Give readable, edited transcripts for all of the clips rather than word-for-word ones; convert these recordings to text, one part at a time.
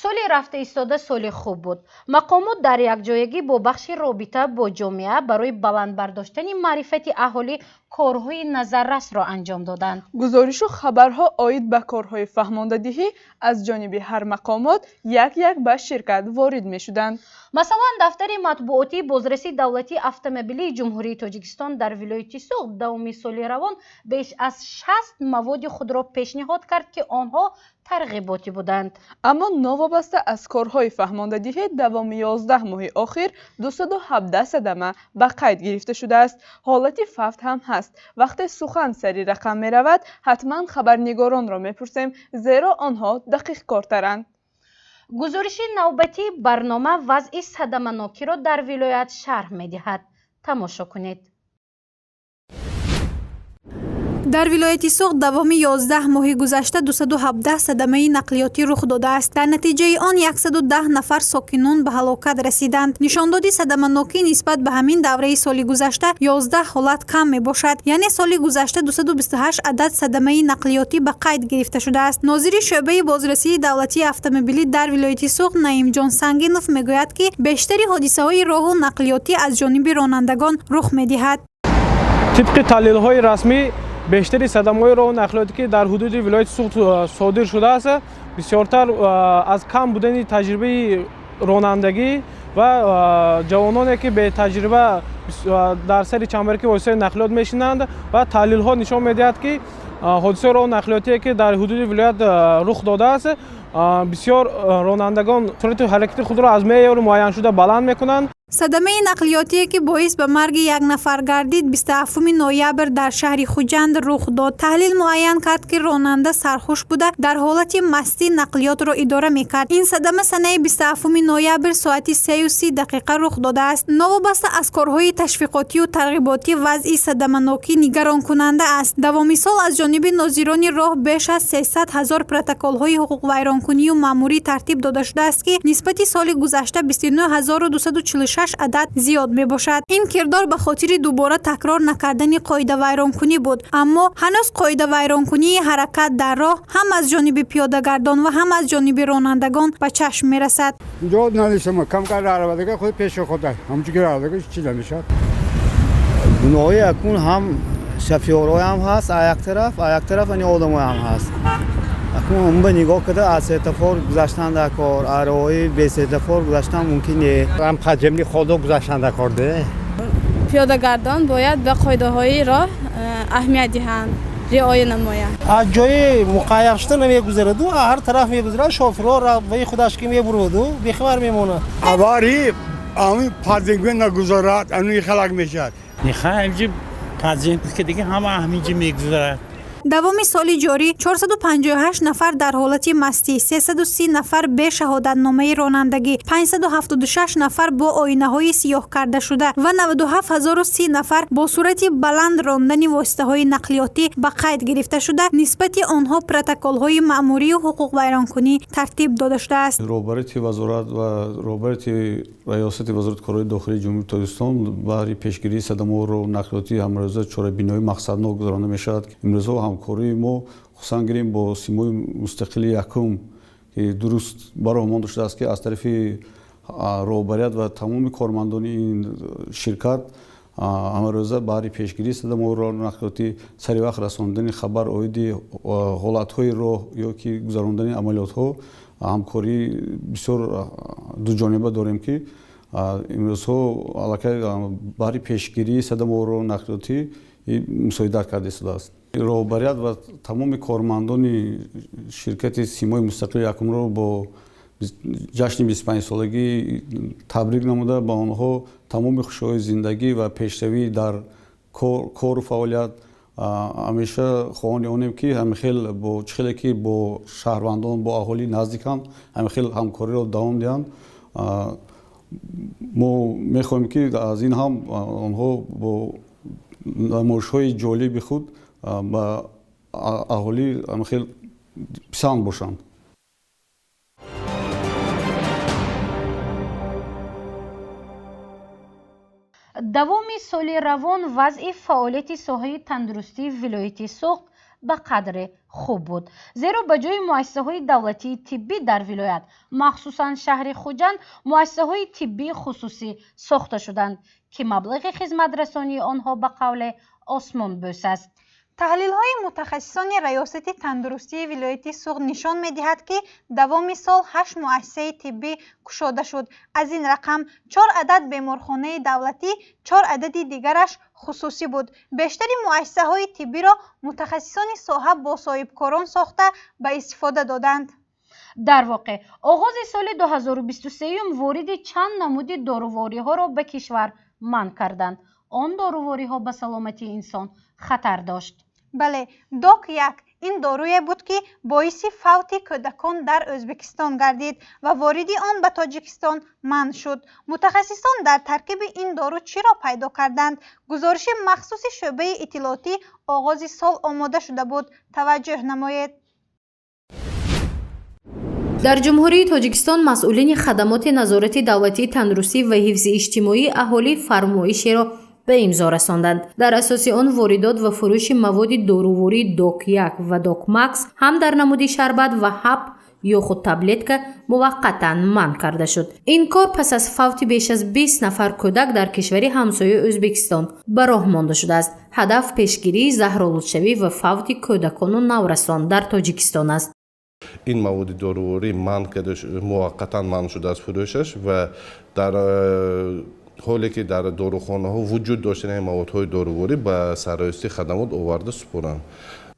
Соли рафта истода соли хуб буд. Мақомот дар якҷоягӣ бо бахши робита бо ҷомеа барои баланд бардоштани маърифати аҳолӣ корҳои назаррасро анҷом доданд. Гузоришу хабарҳо оид ба корҳои фаҳмондадиҳӣ аз ҷониби ҳар мақомот як-як ба ширкат ворид мешуданд. Масалан, дафтари матбуотии бозрасии давлатии автомобилии Ҷумҳурии Тоҷикистон дар вилояти Суғд давоми соли равон беш аз 60 маводи худро пешниҳод кард, ки онҳо тарғиботӣ буданд. Аммо новобаста аз корҳои фаҳмондадиҳӣ давоми 11 моҳи охир 217 садама ба қайд гирифта шудааст. Ҳолати фавт ҳам ҳаст. Вақте сухан сари рақам меравад, ҳатман хабарнигоронро мепурсем, зеро онҳо дақиқкортаранд. Гузориши навбатии барнома вазъи садаманокиро дар вилоят шарҳ медиҳад. Тамошо кунед. Дар вилояти Суғд давоми 11 моҳи гузашта 217 садамаи нақлиётӣ рух додааст. Дар натиҷаи он 110 нафар сокинон ба ҳалокат расиданд. Нишондоди садаманокӣ нисбат ба ҳамин давраи соли гузашта 11 ҳолат кам мебошад. Яъне соли гузашта 228 адад садамаи нақлиётӣ ба қайд гирифта шудааст. Нозири шӯъбаи бозрасии давлатии автомобилӣ дар вилояти Суғд Наимҷон Сангинов мегӯяд, ки бештари ҳодисаҳои роҳу нақлиётӣ аз ҷониби ронандагон рух медиҳад. Тибқи таҳлилҳои расмӣ, бештари садамаҳои роҳу нақлиётӣ, ки дар ҳудуди вилояти Суғд содир шудааст, бисёртар аз кам будани таҷрибаи ронандагӣ ва ҷавононе, ки бетаҷриба дар сари чамбараки воситаи нақлиёт мешинанд, ва таҳлилҳо нишон медиҳад, ки ҳодисаи роҳу нақлиётие, ки дар ҳудуди вилоят рух додааст, бисёр ронандагон суръати ҳаракати худро аз меъёри муайяншуда баланд мекунанд. Садамаи нақлиётие, ки боис ба марги як нафар гардид, 27 ноябр дар шаҳри Хуҷанд рух дод. Таҳлил муайян кард, ки ронанда сархуш буда, дар ҳолати мастӣ нақлиётро идора мекард. Ин садама санаи 27 ноябр соати 3:30 рух додааст. Новобаста аз корҳои ташвиқотию тарғиботӣ, вазъи садаманокӣ нигаронкунанда аст. Давоми сол аз ҷониби нозирони роҳ беш аз 300 ҳазор протоколҳои ҳуқуқвайронкунию маъмурӣ тартиб дода шудааст, ки нисбати соли гузашта 29246 адад зиёд мебошад. Ин кирдор ба хотири дубора такрор накардани қоидавайронкунӣ буд, аммо ҳанӯз қоидавайронкунии ҳаракат дар роҳ ҳам аз ҷониби пиёдагардон ва ҳам аз ҷониби ронандагон ба чашм мерасад. Гуноҳи акун ҳам шофёрҳоям ҳаст, як тараф, як тараф ани одамоям ҳаст. Акун ба нигоҳ карда аз светофор гузаштан дар кор, роҳи бесветофор гузаштан мумкин не. Ҳам подземный ходо гузаштан дар кор де. Пиёдагардон бояд ба қоидаҳои роҳ аҳамият диҳанд, риоя намоянд. Аз ҷои муқайяр шуда намегузараду, ҳар тараф мегузарад, шофирҳо ваи худаш ки мебуруду бехабар мемонад. Аварӣ ами подземка нагузарад, ами халак мешавад. Нихай, подземка ки дига ҳама ҳаминҷо мегузарад. Давоми соли ҷорӣ 458 нафар дар ҳолати мастӣ, 330 нафар бе шаҳодатномаи ронандагӣ, 576 нафар бо оинаҳои сиёҳ карда шуда ва 97030 нафар бо суръати баланд рондани воситаҳои нақлиётӣ ба қайд гирифта шуда, нисбати онҳо протоколҳои маъмурию ҳуқуқвайронкунӣ тартиб дода шудааст. Роҳбарияти вазорат ва роҳбарияти раёсати вазорати корҳои дохилии Ҷумҳурии Тоҷикистон баҳри пешгирии садамаҳои роҳу нақлиётӣ ҳамрӯза чорабиниҳои мақсаднок гузаронда мешавад. Имрӯзҳо ҳамкории мо, хусусан гирем бо симои мустақили якум, ки дуруст бароҳ монда шудааст, ки аз тарафи роҳбарият ва тамоми кормандони ин ширкат ҳамарӯза баҳри пешгирии садамаҳои роҳу нақлиётӣ, сари вақт расондани хабар оиди ҳолатҳои роҳ ё ки гузарондани амалиётҳо ҳамкории бисёр дуҷониба дорем, ки имрӯзҳо аллакай баҳри пешгирии садамаҳои роҳу нақлиётӣ мусоидат карда истодааст. Роҳбарият ва тамоми кормандони ширкати симои мустақили якумро бо ҷашни 25-солагӣ табрик намуда, ба онҳо тамоми хушҳои зиндагӣ ва пешравӣ дар кору фаъолият ҳамеша хоҳони онем, ки ҳамихел бо чӣ хеле ки бо шаҳрвандон, бо аҳолӣ наздиканд, ҳамихел ҳамкориро давом диҳанд. Мо мехоҳем, ки аз ин ҳам онҳо бо намоишҳои ҷолиби худ ба аҳолӣ ҳамихел писанд бошанд. Давоми соли равон вазъи фаъолияти соҳаи тандурустии вилояти Суғд ба қадре Хуб буд, зеро ба ҷои муассисаҳои давлатии тиббӣ дар вилоят, махсусан шаҳри Хуҷанд, муассисаҳои тиббии хусусӣ сохта шуданд, ки маблағи хизматрасонии онҳо ба қавле осмонбӯс аст. Таҳлилҳои мутахассисони Раёсати тандурустии вилояти Суғд нишон медиҳад, ки давоми сол ҳашт муассисаи тиббӣ кушода шуд. Аз ин рақам чор адад беморхонаи давлатӣ, чор адади дигараш хусусӣ буд. Бештари муассисаҳои тиббиро мутахассисони соҳа бо соҳибкорон сохта ба истифода доданд. Дар воқеъ, оғози соли 2023 вориди чанд намуди дорувориҳоро ба кишвар манъ карданд. Он дорувориҳо ба саломатии инсон хатар дошт. Бале, Док 1 ин доруе буд, ки боиси фавти кӯдакон дар Ӯзбекистон гардид ва вориди он ба Тоҷикистон манъ шуд. Мутахассисон дар таркиби ин дору чиро пайдо карданд? Гузориши махсуси шӯъбаи иттилоотӣ оғози сол омода шуда буд. Таваҷҷӯҳ намоед. Дар Ҷумҳурии Тоҷикистон масъулини хадамоти назорати давлатии тандурустӣ ва ҳифзи иҷтимоии аҳолӣ фармоишеро ба имзо расонданд. Дар асоси он воридот ва фурӯши маводи дорувории Док 1 ва Док Макс ҳам дар намуди шарбат ва ҳаб ё худ таблетка муваққатан манъ карда шуд. Ин кор пас аз фавти беш аз 20 нафар кӯдак дар кишвари ҳамсояи Ӯзбекистон ба роҳ монда шудааст. Ҳадаф пешгирии заҳролудшавӣ ва фавти кӯдакону наврасон дар Тоҷикистон аст. Ин маводи доруворӣ манъ карда, муваққатан манъ шудааст фурӯшаш ва дар ҳоле ки дар дорухонаҳо вуҷуд доштани маводҳои доруворӣ ба сарраёсати хадамот оварда супоранд.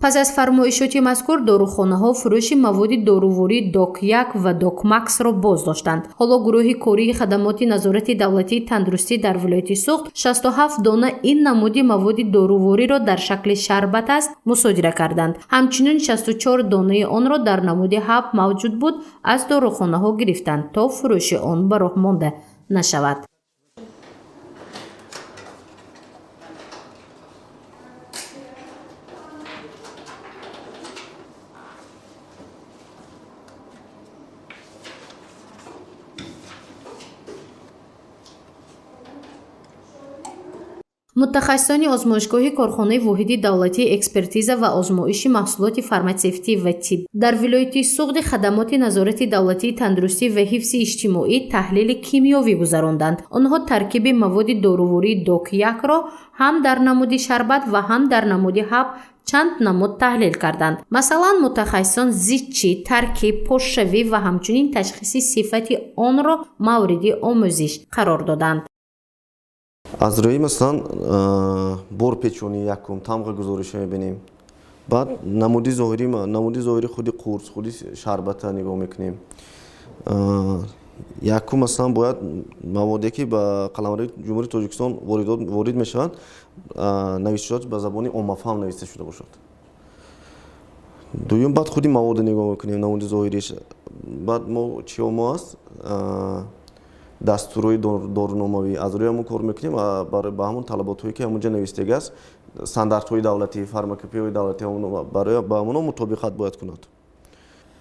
Пас аз фармоишоти мазкур дорухонаҳо фурӯши маводи дорувории Док 1 ва Док Максро боз доштанд. Ҳоло гурӯҳи кории хадамоти назорати давлатии тандурустӣ дар вилояти Суғд 67 дона ин намуди маводи дорувориро дар шакли шарбат аст мусодира карданд. Ҳамчунин 64 донаи онро дар намуди ҳаб мавҷуд буд аз дорухонаҳо гирифтанд, то фурӯши он ба роҳ монда нашавад. Мутахассисони озмоишгоҳи корхонаи воҳиди давлатии экспертиза ва озмоиши маҳсулоти фарматсевтӣ ва тиб дар вилояти Суғди хадамоти назорати давлатии тандурустӣ ва ҳифзи иҷтимоӣ таҳлили кимиёвӣ гузаронданд. Онҳо таркиби маводи дорувории Док 1-ро ҳам дар намуди шарбат ва ҳам дар намуди ҳаб чанд намуд таҳлил карданд. Масалан, мутахассисон зичӣ, таркиб, пошшавӣ ва ҳамчунин ташхиси сифати онро мавриди омӯзиш қарор доданд. Аз рӯи, масалан, борпечонӣ якум тамға гузориша мебинем, баъд намуди зоҳири худи қурс, худи шарбата нигоҳ мекунем. Якум, масалан, бояд маводе ки ба қаламрави Ҷумҳурии Тоҷикистон ворид мешаванд, навишташуд ба забони оммафаҳм нависта шуда бошад. Дуюм, баъд худи маводе нигоҳ мекунем, намуди зоҳириш. Баъд мо чиё мо аст, дастурҳои доруномавӣ, аз рӯи ҳамон кор мекунем, ба ҳамон талаботҳое ки ҳамонҷа навистага аст, стандартҳои давлатӣ, фармакопеяҳои давлатӣ, ба ҳамоно мутобиқат бояд кунад.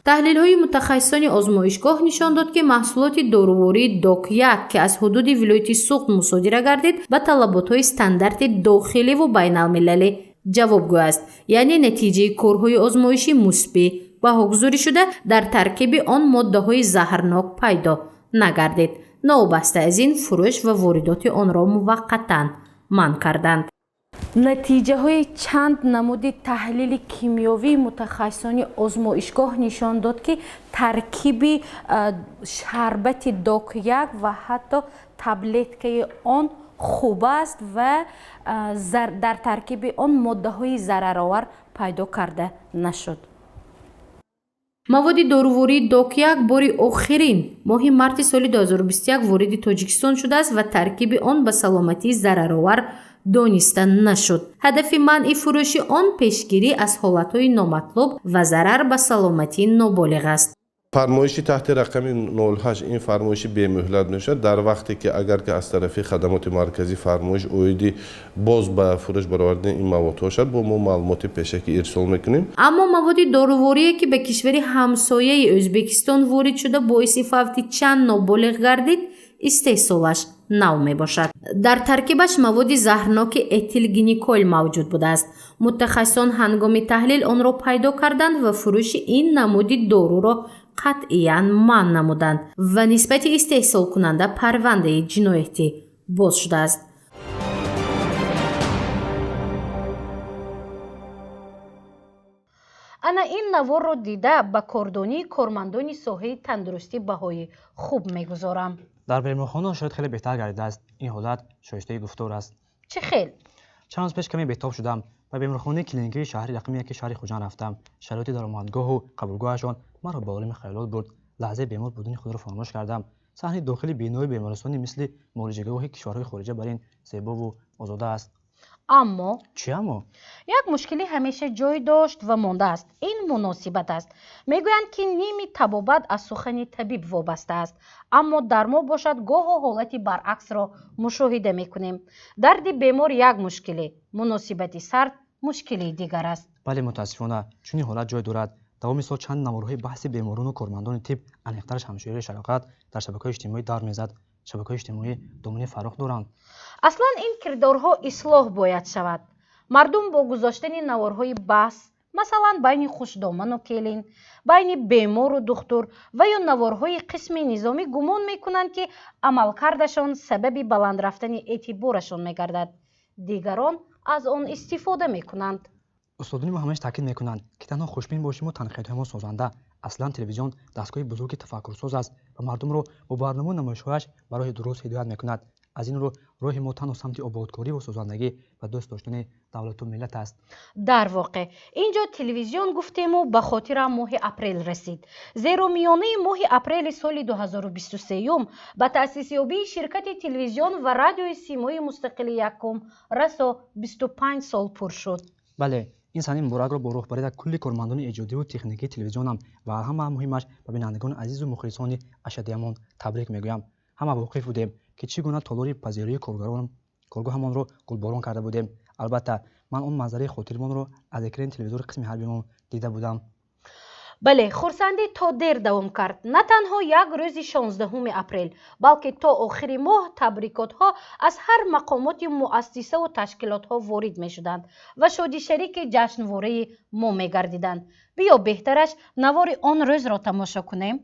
Таҳлилҳои мутахассисони озмоишгоҳ нишон дод, ки маҳсулоти дорувории Док 1, ки аз ҳудуди вилояти Суғд мусодира гардид, ба талаботҳои стандарти дохиливу байналмилалӣ ҷавобгӯ аст, яъне натиҷаи корҳои озмоишӣ мусбӣ баҳогузорӣ шуда, дар таркиби он моддаҳои заҳрнок пайдо нагардид. Новобаста аз ин, фурӯш ва воридоти онро муваққатан манъ карданд. Натиҷаҳои чанд намуди таҳлили кимиёвии мутахассисони озмоишгоҳ нишон дод, ки таркиби шарбати Док 1 ва ҳатто таблеткаи он хуб аст ва дар таркиби он моддаҳои зараровар пайдо карда нашуд. Маводи дорувории Док 1 бори охирин моҳи марти соли 2021 вориди Тоҷикистон шудааст ва таркиби он ба саломатӣ зараровар дониста нашуд. Ҳадафи манъи фурӯши он пешгирӣ аз ҳолатҳои номатлуб ва зарар ба саломатии ноболиғ аст. Фармоиши таҳти рақами 08, ин фармоиши бемуҳлат мешавад. Дар вақте ки агар ки аз тарафи хадамоти марказӣ фармоиш оиди боз ба фурӯш баровардани ин маводҳо шавад, бо мо маълумоти пешакӣ ирсол мекунем. Аммо маводи доруворие, ки ба кишвари ҳамсояи Ӯзбекистон ворид шуда, боиси фавти чанд ноболиғ гардид, Истеҳсолаш нав мебошад. Дар таркибаш маводи заҳрноки этилгликол мавҷуд будааст. Мутахассисон ҳангоми таҳлил онро пайдо карданд ва фурӯши ин намуди доруро қатъиян манъ намуданд ва нисбати истеҳсолкунанда парвандаи ҷиноятӣ боз шудааст. Ана ин наворро дида ба кордонии кормандони соҳаи тандурустӣ баҳои хуб мегузорам. Дар беморхона шароит хеле беҳтар гардидааст. Ин ҳолат шоистаи гуфтор аст. Чӣ хел? Чанд рӯз пеш каме бетоб шудам. Ба беморхонаи клиникии шаҳри рақами яки шаҳри Хуҷанд рафтам. Шароити даромадгоҳу қабулгоҳашон маро ба олами хаёлот бурд. Лаҳзаи бемор будани худро фаромӯш кардам. Саҳни дохили бинои бемористони мисли муолиҷагоҳи кишварҳои хориҷа бар ин зебову озода аст. Аммо чӣ аммо? Як мушкилӣ ҳамеша ҷой дошт ва мондааст. Ин муносибат аст. Мегӯянд, ки ними табобат аз сухани табиб вобаста аст. Аммо дар мо бошад гоҳо ҳолати баръаксро мушоҳида мекунем. Дарди бемор як мушкилӣ, муносибати сард мушкилии дигар аст. Бале, мутаассифона чунин ҳолат ҷой дорад. Давоми сол чанд наворҳои баҳси беморону кормандони тиб, аниқтараш ҳамшираи шафқат, дар шабакаҳои иҷтимоӣ дар мезад. Шабакаҳои иҷтимоӣ домани фарох доранд. Аслан ин кирдорҳо ислоҳ бояд шавад. Мардум бо гузоштани наворҳои баҳс, масалан байни хушдоману келин, байни бемору духтур ва ё наворҳои қисми низомӣ гумон мекунанд, ки амалкардашон сабаби баланд рафтани эътиборашон мегардад. Дигарон аз он истифода мекунанд. Устодони мо ҳамеша таъкид мекунанд, ки танҳо хушбин бошиму танқидҳои мо созанда. Аслан телевизион дастгоҳи бузурги тафаккурсоз аст ва мардумро бо барномау намоишҳояш ба роҳи дуруст ҳидоят мекунад. Аз ин рӯ роҳи мо танҳо самти ободкорӣ ва созандагӣ ва дӯст доштани давлату миллат аст. Дар воқеъ ин ҷо телевизион гуфтему ба хотирам моҳи апрел расид. Зеро миёнаи моҳи апрели соли 2023 ба таъсисёбии ширкати телевизион ва радиои Симои мустақили якум расо 25 сол пур шуд. Бале, ин санаи муборакро бо роҳбарӣ дар кулли кормандони эҷодиву техникии телевизионам ва ҳама муҳимаш ба бинандагони азизу мухлисони ашадиямон табрик мегӯям. Ҳама воқиф будем, ки чӣ гуна толори пазироии коргоҳамонро гулборон карда будем. Албатта, ман он манзараи хотирмонро аз экрани телевизори қисми ҳарбиамон дида будам. Бале, хурсандӣ то дер давом кард. На танҳо як рӯзи 16 апрел, балки то охири моҳ табрикотҳо аз ҳар мақомоти муассисаву ташкилотҳо ворид мешуданд ва шодишарики ҷашнвораи мо мегардиданд. Биё беҳтараш навори он рӯзро тамошо кунем.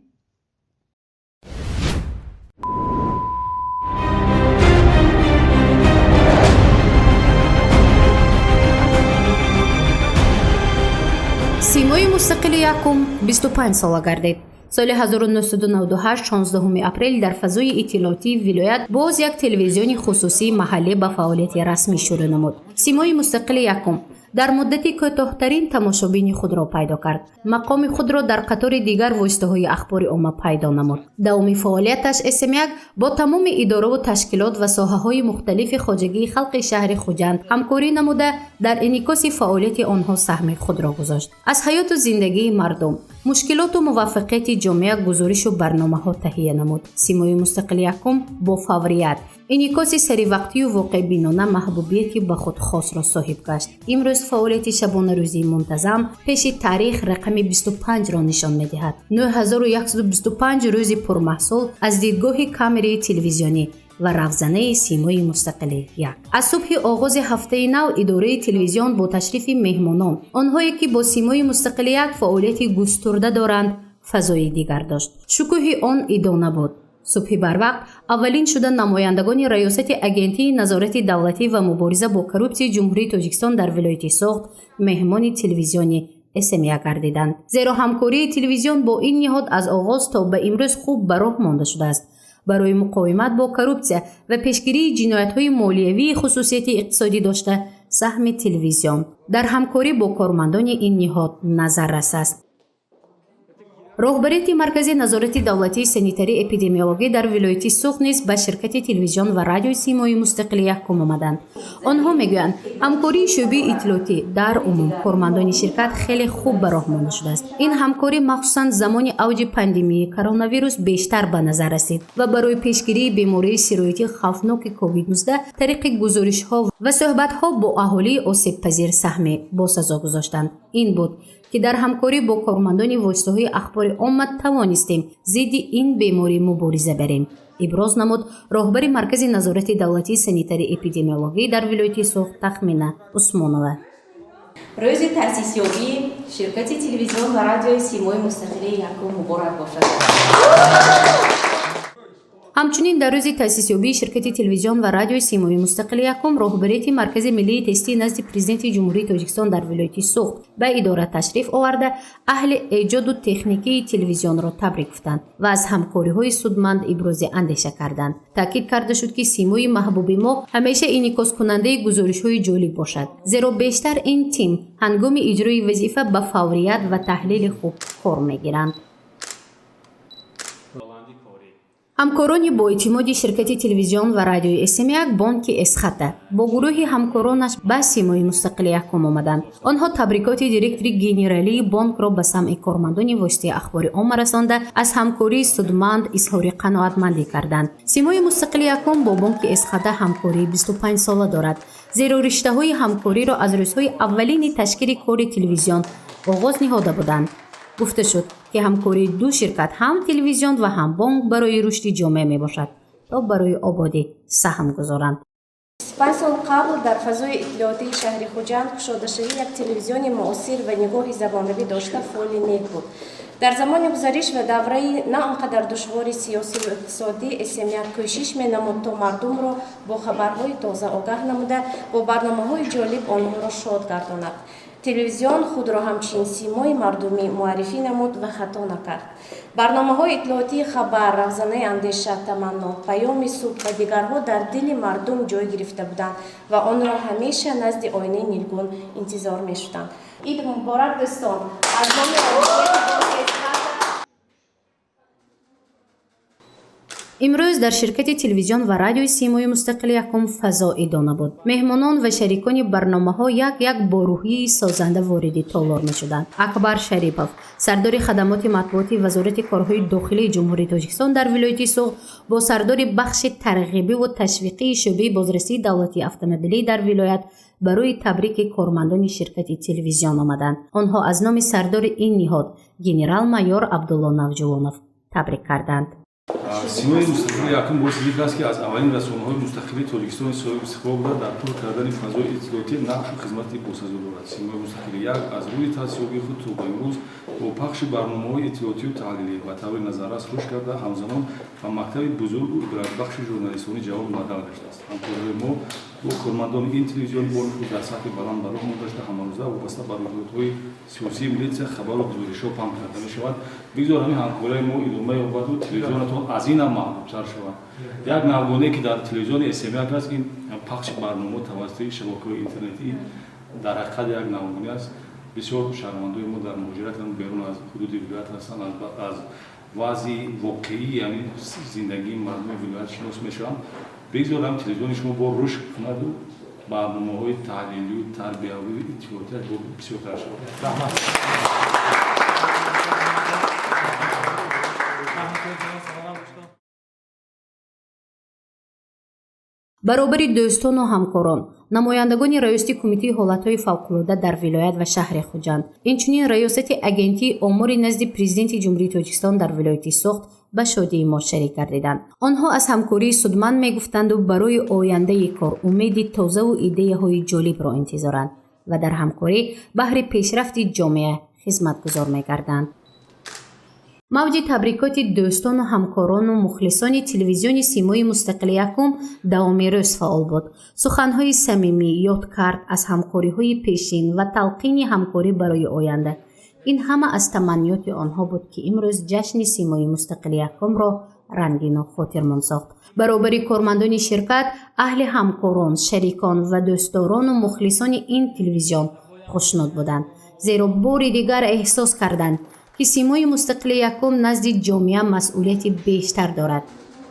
Симои мустақили якум 25 сола гардид. Соли 1998 16 апрел дар фазои иттилоотии вилоят боз як телевизиони хусусии маҳаллӣ ба фаъолияти расмӣ шурӯъ намуд. Симои мустақили якум дар муддати кӯтоҳтарин тамошобини худро пайдо кард. Мақоми худро дар қатори дигар воситаҳои ахбори омма пайдо намуд. Давоми фаъолияташ СМ1 бо тамоми идораву ташкилот ва соҳаҳои мухталифи хоҷагии халқи шаҳри Хуҷанд ҳамкорӣ намуда, дар инъикоси фаъолияти онҳо саҳми худро гузошт. Аз ҳаёту зиндагии мардум, мушкилоту муваффақияти ҷомеа гузоришу барномаҳо таҳия намуд. Симои мустақили якум бо фаврият, инъикоси саривақтию воқеъбинона маҳбубияти ба худ хосро соҳиб гашт. Имрӯз фаъолияти шабонарӯзии мунтазам пеши таърих рақами 25-ро нишон медиҳад. 9125 рӯзи пурмаҳсул аз дидгоҳи камераи телевизионӣ ва равзанаи Симои мустақили як. Аз субҳи оғози ҳафтаи нав идораи телевизион бо ташрифи меҳмонон, онҳое ки бо Симои мустақили як фаъолияти густурда доранд, фазои дигар дошт. Шукӯҳи он идона буд. Субҳи барвақт аввалин шуда намояндагони Раёсати Агентии назорати давлатӣ ва мубориза бо коррупсияи Ҷумҳурии Тоҷикистон дар вилояти Суғд меҳмони телевизиони СМ1 гардиданд. Зеро ҳамкории телевизион бо ин ниҳод аз оғоз то ба имрӯз хуб ба роҳ монда шудааст. Барои муқовимат бо коррупсия ва пешгирии ҷиноятҳои молиявии хусусияти иқтисодӣ дошта саҳми телевизион дар ҳамкорӣ бо кормандони ин ниҳод назаррас аст. Роҳбарияти Маркази назорати давлатии санитарии эпидемиологӣ дар вилояти Суғд низ ба ширкати телевизион ва радиои Симои мустақили якум омаданд. Онҳо мегӯянд, ҳамкории шӯъбаи иттилоотӣ дар умум кормандони ширкат хеле хуб ба роҳ монда шудааст. Ин ҳамкорӣ махсусан замони авҷи пандемияи коронавирус бештар ба назар расид ва барои пешгирии бемории сироятии хавфноки COVID-19 тариқи гузоришҳо ва суҳбатҳо бо аҳолии осебпазир саҳме босазо гузоштанд. Ин буд ки дар ҳамкорӣ бо кормандони воситаҳои ахбори омма тавонистем зидди ин беморӣ мубориза барем, иброз намуд роҳбари Маркази назорати давлатии санитарии эпидемиологӣ дар вилояти Суғд Тахмина Усмонова. Рӯзи таъсисёбии ширкати телевизион ва радиои Симои мустақили якум муборак бошад. Ҳамчунин дар рӯзи таъсисёбии ширкати телевизион ва радиои Симои мустақили якум роҳбарияти Маркази миллии тестии назди Президенти Ҷумҳурии Тоҷикистон дар вилояти Суғд ба идора ташриф оварда, аҳли эҷоду техникии телевизионро табрик гуфтанд ва аз ҳамкориҳои судманд ибрози андеша карданд. Таъкид карда шуд, ки симои маҳбуби мо ҳамеша инъикоскунандаи гузоришҳои ҷолиб бошад, зеро бештар ин тим ҳангоми иҷрои вазифа ба фаврият ва таҳлили хуб кор мегиранд. Ҳамкорони боэътимоди ширкати телевизион ва радиои СМ1 бонки Эсхата бо гурӯҳи ҳамкоронаш ба Симои мустақили якум омаданд. Онҳо табрикоти директори генералии бонкро ба самъи кормандони воситаи ахбори омма расонда, аз ҳамкории судманд изҳори қаноатмандӣ карданд. Симои мустақили якум бо бонки Эсхата ҳамкории 25 сола дорад, зеро риштаҳои ҳамкориро аз рӯзҳои аввалини ташкили кори телевизион оғоз ниҳода буданд. Гуфта шуд, ки ҳамкории ду ширкат, ҳам телевизион ва ҳам бонк, барои рушди ҷомеа мебошад, то барои ободӣ саҳм гузоранд. 25 сол қабл дар фазои иттилоотии шаҳри Хуҷанд кушодашавии як телевизиони муосир ва нигоҳи замонавӣ дошта фоли нек буд. Дар замони гузариш ва давраи на он қадар душвори сиёсиву иқтисодӣ СМ1 кӯшиш менамуд, то мардумро бо хабарҳои тоза огаҳ намуда, бо барномаҳои ҷолиб онҳоро шод гардонад. Телевизион худро ҳамчун симои мардумӣ муаррифӣ намуд ва хато накард. Барномаҳои иттилоотии «Хабар», «Равзанаи андеша», «Таманно», «Паёми субҳ» ва дигарҳо дар дили мардум ҷой гирифта буданд ва онро ҳамеша назди оинаи нилгун интизор мешуданд. Ид муборак, дӯстон! Аз номи Имрӯз дар ширкати телевизион ва радиои Симои мустақили якум фазо идона буд. Меҳмонон ва шарикони барномаҳо як-як бо рӯҳияи созанда вориди толор мешуданд. Акбар Шарипов, сардори хадамоти матбуоти Вазорати корҳои дохилии Ҷумҳурии Тоҷикистон дар вилояти Суғд, бо сардори бахши тарғибиву ташвиқии шӯъбаи бозрасии давлатии автомобилӣ дар вилоят барои табрики кормандони ширкати телевизион омаданд. Онҳо аз номи сардори ин ниҳод генерал-майор Абдулло Навҷувонов табрик карданд. Симои мустақили якум боиси зикр аст, ки аз аввалин расонаҳои мустақили Тоҷикистони соҳиби истиқлол буда, дар пур кардани фазои иттилоотӣ нақшу хизмати босазо дорад. Симои мустақили як аз рӯи таъсисёбии худ то ба имрӯз бо пахши барномаҳои иттилоотию таҳлилӣ ба таври назаррас рушд карда, ҳамзамон ба мактаби бузургу ибратбахши журналистони ҷавон мубаддал гаштааст. Ҳамкориҳои мо бо кормандони ин телевизиони бонуфуз дар сатҳи баланд ба роҳ монда шуда, ҳамарӯза вобаста ба рӯйдодҳои сиёсии милитсия хабару гузоришҳо паҳн карда мешавад. Бигзор ҳамин ҳамкориҳои мо идома ёбаду телевизионатон аз ин ҳам маҳбубтар шавад. Як навгонае, ки дар телевизиони СМ1 аст, ин пахши барномаҳо тавассути шабакаҳои интернетӣ дар ҳақиқат як навгонӣ аст. Бисёр шаҳрвандои мо дар муҳоҷиратанд, берун аз ҳудуди вилоят ҳастанд, аз вазъи воқеии ҳамин зиндагии мардуми вилоят шинос мешаванд. Бигзор ҳам телевизиони шумо бо рушд кунаду барномаҳои таҳлилию тарбиявию иттилоотиаш бо бисёртар шавад. Раҳмат. Баробари дӯстону ҳамкорон, намояндагони раёсати Кумитаи ҳолатҳои фавқулода дар вилоят ва шаҳри Хуҷанд, инчунин раёсати Агентии омори назди Президенти Ҷумҳурии Тоҷикистон дар вилояти Суғд ба шодии мо шарик гардиданд. Онҳо аз ҳамкории судманд мегуфтанду барои ояндаи кор умеди тозаву идеяҳои ҷолибро интизоранд ва дар ҳамкорӣ баҳри пешрафти ҷомеа хизматгузор мегарданд. Мавҷи табрикоти дӯстону ҳамкорону мухлисони телевизиони Симои мустақили якум давоми рӯз фаъол буд. Суханҳои самимӣ, ёдкард аз ҳамкориҳои пешин ва талқини ҳамкорӣ барои оянда, ин ҳама аз таманниёти онҳо буд, ки имрӯз ҷашни Симои мустақили якумро рангину хотирмон сохт. Баробари кормандони ширкат, аҳли ҳамкорон, шарикон ва дӯстдорону мухлисони ин телевизион хушнуд буданд, зеро бори дигар эҳсос карданд, ки Симои мустақили якум назди ҷомеа масъулияти бештар дорад,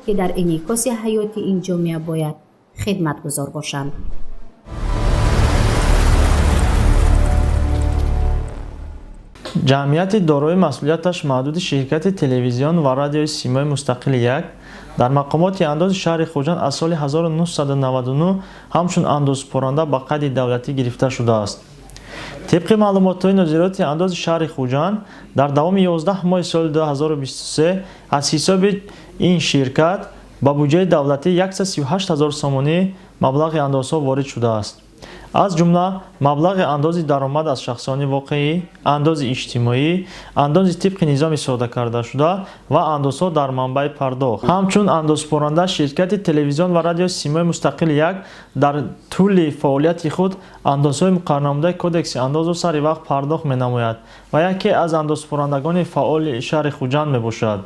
ки дар инъикоси ҳаёти ин ҷомеа бояд хидматгузор бошанд. Ҷамъияти дорои масъулияташ маҳдуди ширкати телевизион ва радиои Симои мустақили як дар мақомоти андози шаҳри Хуҷанд аз соли 1999 ҳамчун андозсупоранда ба қайди давлатӣ гирифта шудааст. Тибқи маълумотҳои нозироти андози шаҳри Хуҷанд, дар давоми 11 моҳи соли 2023 аз ҳисоби ин ширкат ба буҷаи давлатӣ 138 ҳазор сомонӣ маблағи андозҳо ворид шудааст. Аз ҷумла маблағи андози даромад аз шахсони воқеӣ, андози иҷтимоӣ, андози тибқи низоми содакардашуда ва андозҳо дар манбаи пардохт. Ҳамчун андозсупоранда ширкати телевизион ва радиои Симои мустақили як дар тӯли фаъолияти худ андозҳои муқаррарнамудаи Кодекси андозро сари вақт пардохт менамояд ва яке аз андозсупорандагони фаъоли шаҳри Хуҷанд мебошад.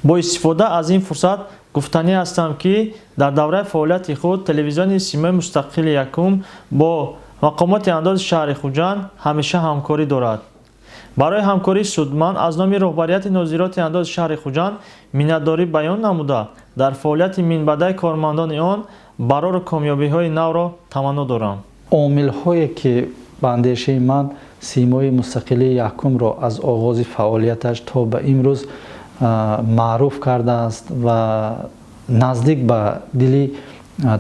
Бо истифода аз ин фурсат гуфтанӣ ҳастам, ки дар давраи фаъолияти худ телевизиони Симои мустақили якум бо мақомоти андози шаҳри Хуҷанд ҳамеша ҳамкорӣ дорад. Барои ҳамкории судманд аз номи роҳбарияти нозироти андози шаҳри Хуҷанд миннатдорӣ баён намуда, дар фаъолияти минбаъдаи кормандони он барору комёбиҳои навро таманно дорам. Омилҳое ки ба андешаи ман Симои мустақилии якумро аз оғози фаъолияташ то ба имрӯз маъруф кардааст ва наздик ба дили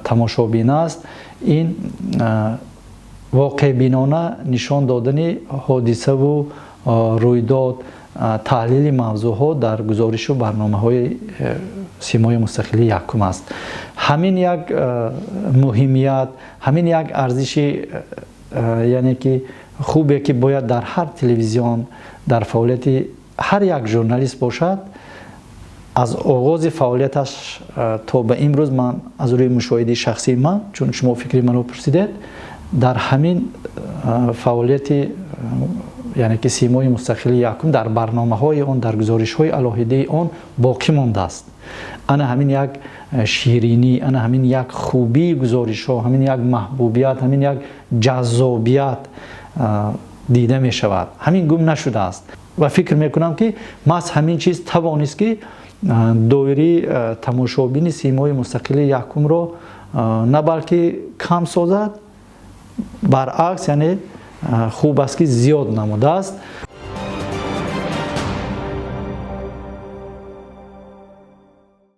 тамошобин аст, ин воқеъбинона нишон додани ҳодисаву рӯйдод, таҳлили мавзӯъҳо дар гузоришу барномаҳои Симои мустақилии якум аст. Ҳамин як муҳимият, ҳамин як арзиши, яъне ки хубе, ки бояд дар ҳар телевизион, дар фаъолияти ҳар як журналист бошад, аз оғози фаъолияташ то ба имрӯз ман аз рӯи мушоҳидаи шахсии ман, чун шумо фикри маро пурсидед, дар ҳамин фаъолияти, яъне ки Симои мустақили якум, дар барномаҳои он, дар гузоришҳои алоҳидаи он боқӣ мондааст. Ана ҳамин як ширинӣ, ана ҳамин як хубии гузоришҳо, ҳамин як маҳбубият, ҳамин як ҷаззобият дида мешавад, ҳамин гум нашудааст. Ва фикр мекунам, ки маҳз ҳамин чиз тавонист, ки доираи тамошобини Симои мустақили якумро на балки кам созад, баръакс, яъне хуб аст, ки зиёд намудааст.